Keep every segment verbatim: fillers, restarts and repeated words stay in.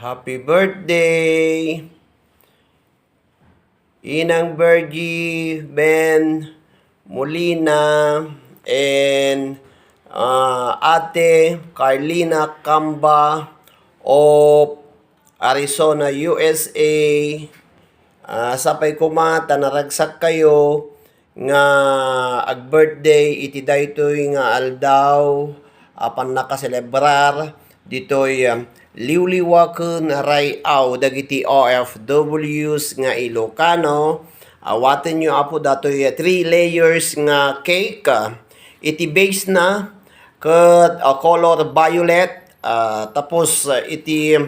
Happy birthday, Inang Virgie Ben Molina and, ah, Ate Carlina Camba of Arizona, U S A. Ah, sapay koma ta naragsak kayo nga ag-birthday iti daytoy nga aldaw a pannakaselebrar ditoy, ah, liwliwa ken ray-aw dagiti O F Ws nga Ilocano. Awatenyo, Apo, datoy, ah, three layers nga cake. Iti base na ket, ah, color violet, ah, tapos, ah, iti,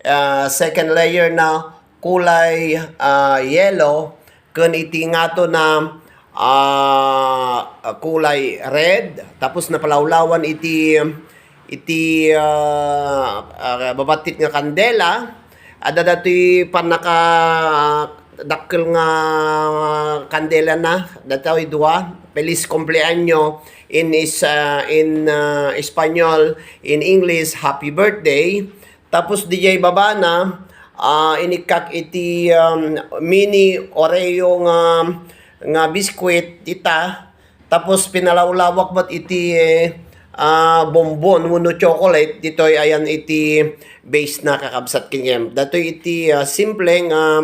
ah, second layer na kulay, ah, yellow, ken iti ngato na, ah, kulay red, tapos napalawlawan iti, iti, ah, ah, babattit nga kandela. Adda datoy pannaka dakkel nga kandela na, datoy dua, Feliz Cumpleaños in is, ah, in, ah, Espanyol, in English, Happy Birthday. Tapos diay babana, ah, inikkak iti, um, mini Oreo nga, nga biskwit dita. Tapos pinalawlawak met iti, ah, bonbon wenno chocolate ditoy ayan iti base na, kakabsat ken gayam. Datoy iti, ah, simple nga,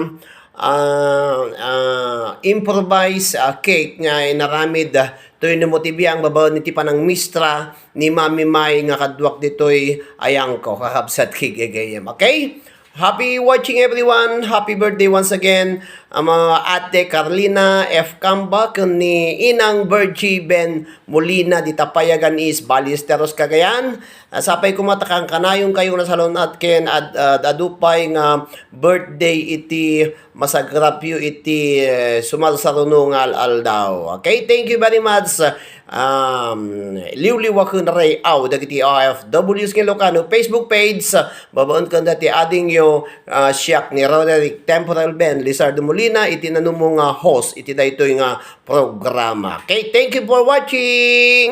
ah, ah, improvise, ah, cake nga inaramid, ah, toy no mo ti biang babaen iti panangmistra ni Mami May nga kaduak ditoy ayangko, kakabsat ken gagayyem. Okay? Happy watching, everyone. Happy birthday once again, ama Ate Carlina F. Camba ken ni Inang Virgie Ben Molina dita Payagan East, Ballesteros, Cagayan. Ah, sapay koma ta kankanayon kayo nasalun-at ken ad-, ad-, adu pay nga birthday iti masagrapyo iti, eh, sumarsaruno nga al-aldaw. Okay, thank you very much. Um, liwliwa ken ray-aw dagiti O F Ws nga Ilocano Facebook page, babaen ken dati adingyo, ah, siak ni Roderick Temporal Ben Lizardo Molina, iti nanumo nga host iti daytoy nga programa. Okay, thank you for watching!